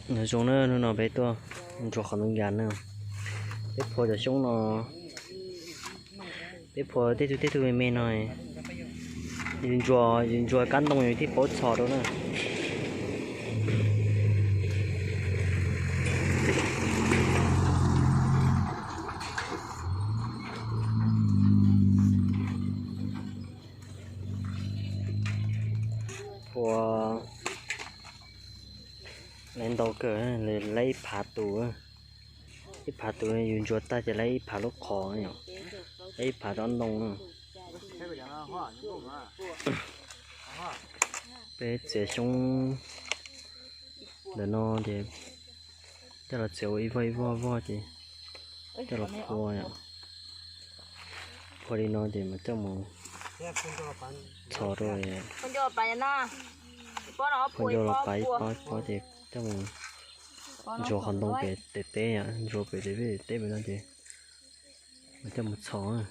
Nyob zoo na, hnub no peb tuaj ntsuas qhov ntoo yas na. Peb phua cov xyoob no, peb phua tej tug tej tug me me no, yus ntsuas, yus ntsuas kab ntoo yus thiaj paub txhos rau na. Phua lawv ntau kawg, lawv ib phav tus, ib phav tus yus ntsuas tag ces lawv ib phav lub qhov, lawv ib phav rab ntoo na. Peb txiav xyoob ntawm no ces coj los txiav ua ib voj ib voj voj ces coj los phua yom. Phua li no ces mas coj mus txhos rau, phua ncauj los pab ib pob ib pob ces coj mus ntsuas qhov ntoo pem tes teb yom, ntsuas pem tes teb pem no ces mas coj mus txhos.